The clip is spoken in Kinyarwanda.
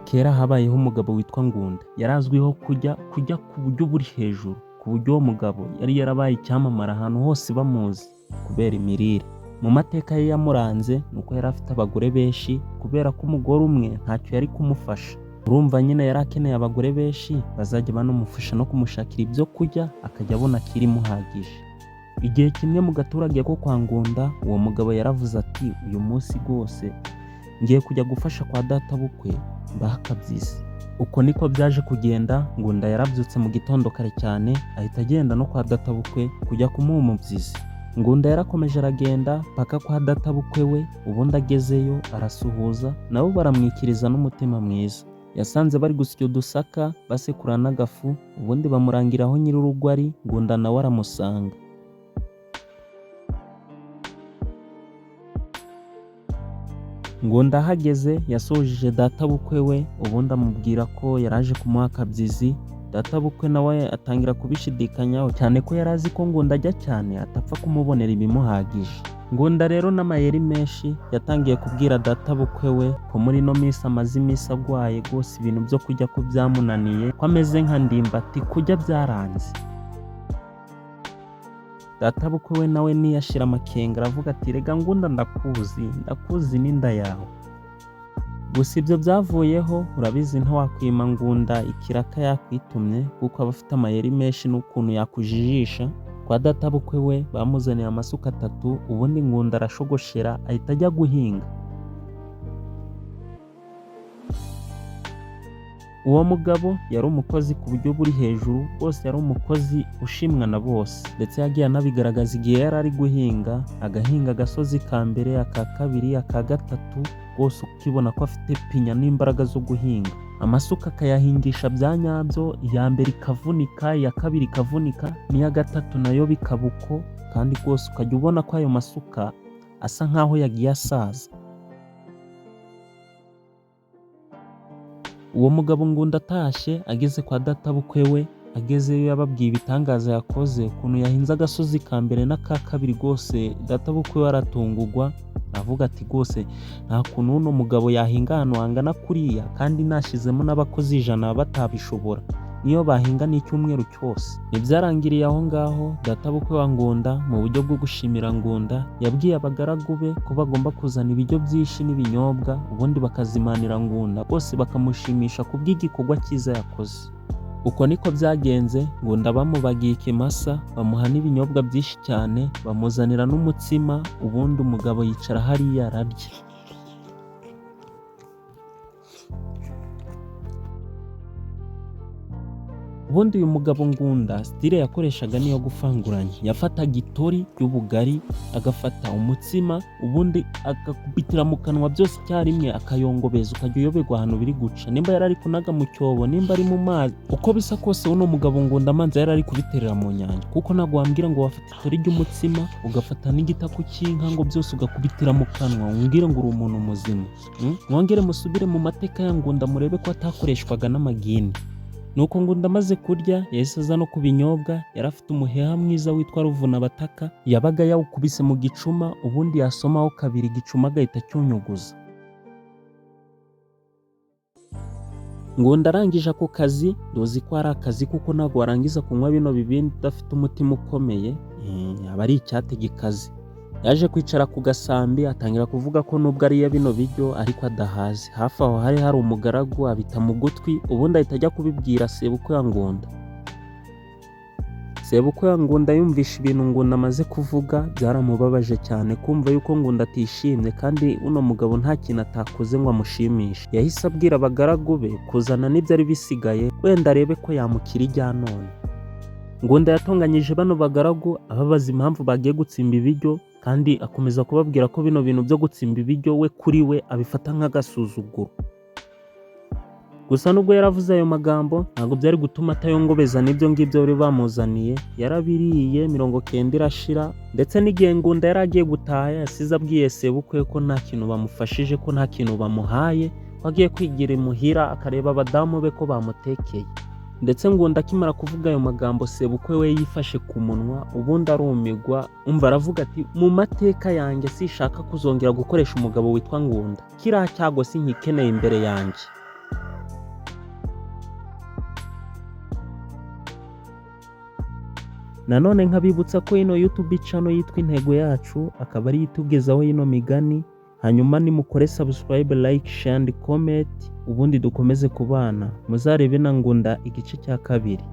Kera habayeho umugabo witwa Ngunda. Yari azwiho kujya kurya ku buryo buri hejuru, ku buryo uwo mugabo yari yarabaye icyamamare ahantu hose bamuzi kubera imirire. Mu mateka ye yamuranze ni uko yari afite abagore benshi, kubera ko umugore umwe ntacyo yari kumufasha. Urumva nyine yari akeneye abagore benshi bazajya banamufasha no kumushakira ibyo kurya, akajya abona akirimuhagije. Igihe kimwe mu gaturage ko kwa Ngunda, uwo mugabo yaravuze ati: "Uyu munsi rwose ngiye kujya gufasha kwa databukwe mbahe akabyizi." Uko niko byaje kugenda. Ngunda yarabyutse mu gitondo kare cyane, ahita agenda no kwa databukwe kujya kumuha umubyizi. Ngunda yarakomeje aragenda paka kwa databukwe we, ubundi agezeyo arasuhuza, nabo baramwikiriza n'umutima mwiza. Yasanze bari gusya udusaka basekura n'agafu, ubundi bamurangira aho nyir'urugo ari. Ngunda nawe aramusanga. Ngunda ahageze yasuhuje databukwe we, ubundi amubwira ko yaraje kumuha akabyizi. Databukwe nawe atangira kubishidikanyaho cyane ko yari azi ko Ngunda ajya cyane atapfa kumubonera ibimuhagije. Ngunda rero n'amayeri menshi yatangiye kubwira databukwe we ko muri ino minsi amaze iminsi agwaye rwose, ibintu byo kurya ko byamunaniye, ko ameze nka Ndimbati, kurya byaranze. Databukwe we nawe ntiyashira amakenga, aravuga ati: "Rega Ngunda, ndakuzi, ndakuzi n'inda yawe." Gusa ibyo byavuyeho, urabizi ntiwakwima Ngunda ikiraka yakwitumye, kuko aba afite amayeri menshi n'ukuntu yakujijisha. Kwa databukwe we bamuzaniye amasuka atatu, ubundi Ngunda arashogoshera ahita ajya guhinga. Uwo mugabo yari umukozi ku buryo buri hejuru rwose, yari umukozi ushimwa na bose, ndetse yagiye anabigaragaza igihe yari ari guhinga, agahinga agasozi ka mbere, aka kabiri, aka gatatu, rwose ukibona ko afite pinya n'imbaraga zo guhinga. Amasuka akayahingisha bya nyabyo, iya mbere ikavunika, iya kabiri ikavunika, n'iya gatatu nayo bikaba uko, kandi rwose ukajya ubona ko ayo masuka asa nkaho yagiye asaza. Uwo mugabo Ngunda atashye ageze kwa databukwe we, agezeyo yababwiye ibitangaza yakoze, ukuntu yahinze agasozi ka mbere n'aka kabiri. Rwose databukwe we aratungurwa, avuga ati: "Rwose nta kuntu uno mugabo yahinga ahantu hangana kuriya, kandi nashyizemo n'abakozi 100 batabishobora, niyo bahinga n'icyumweru cyose." Ntibyarangiriye aho ngaho. Databukwe wa Ngunda, mu buryo bwo gushimira Ngunda, yabwiye abagaragu be ko bagomba kuzana ibiryo byinshi n'ibinyobwa, ubundi bakazimanira Ngunda, bose bakamushimisha ku bw'igikorwa cyiza yakoze. Uko niko byagenze. Ngunda bamubagiye ikimasa, bamuha n'ibinyobwa byinshi cyane, bamuzanira n'umutsima, ubundi umugabo yicara hariya ararya. Ubundi uyu mugabo Ngunda style yakoreshaga niyo gufanguranya. Yafataga itori ry'ubugari, agafata umutsima, ubundi agakubitira mu kanwa byose icyarimwe, akayongobeza, ukajya uyoberwa ahantu biri guca, nimba yari ari kunaga mu cyobo, nimba ari mu mazi. Uko bisa kose uno mugabo Ngunda amanza yari ari kubiterera mu nyanja, kuko ntabwo wambwira ngo wafata itori ry'umutsima ugafata n'igitaku cy'inka ngo byose ugakubitira mu kanwa, umbwire ngo uri umuntu muzima. Mwongere musubire mu mateka ya Ngunda murebe ko atakoreshwaga n'amagini. Nuko Ngunda amaze kurya yahise aza no ku binyobwa. Yari afite umuheha mwiza witwa Ruvunabataka, yabaga yawukubise mu gicuma, ubundi yasomaho kabiri igicuma agahita acyunyuguza. Ngunda arangije ako kazi, nduzi ko ari akazi kuko ntabwo warangiza kunywa bino bibindi udafite umutima ukomeye, aba ari icyate gikaze. Yaje kwicara ku gasambi atangira kuvuga ko nubwo ariye bino biryo ariko adahaze. Hafi aho hari hari umugaragu, abita mu gutwi, ubundi ahita ajya kubibwira sebukwe wa Ngunda. Sebukwe wa Ngunda yumvishe ibintu Ngunda amaze kuvuga, byaramubabaje cyane kumva yuko Ngunda atishimye kandi uno mugabo nta kintu atakoze ngo amushimishe. Yahise abwira abagaragu be kuzana n'ibyari bisigaye, wenda arebe ko yamukira ijya none. Ngunda yatonganyije bano bagaragu ababaza impamvu bagiye gutsimba ibiryo, kandi akomeza kubabwira ko bino bintu byo gutsimba ibiryo we kuri we abifata nk'agasuzuguro. Gusa nubwo yaravuze ayo magambo, ntabwo byari gutuma atayongobeza n'ibyo ngibyo bari bamuzaniye. Yarabiriye 90 irashira, ndetse n'igihe Ngunda yari agiye gutaha yasize abwiye sebukwe ko nta kintu bamufashije, ko nta kintu bamuhaye, ko agiye kwigira imuhira akareba abadamu be ko bamutekeye. Ndetse Ngunda akimara kuvuga ayo magambo, sebukwe we yifashe ku munwa, ubundi arumigwa. Umva, aravuga ati: "Mu mateka yanjye sishaka kuzongera gukoresha umugabo witwa Ngunda, kiriya cyago sinkikeneye imbere yanjye." Nanone nkabibutsa ko ino YouTube channel yitwa Intego Yacu, akaba ariyo itugezaho ino migani. Hanyuma nimukore subscribe, like, share and comment, ubundi dukomeze kubana. Muzarebe na Ngunda igice cya kabiri.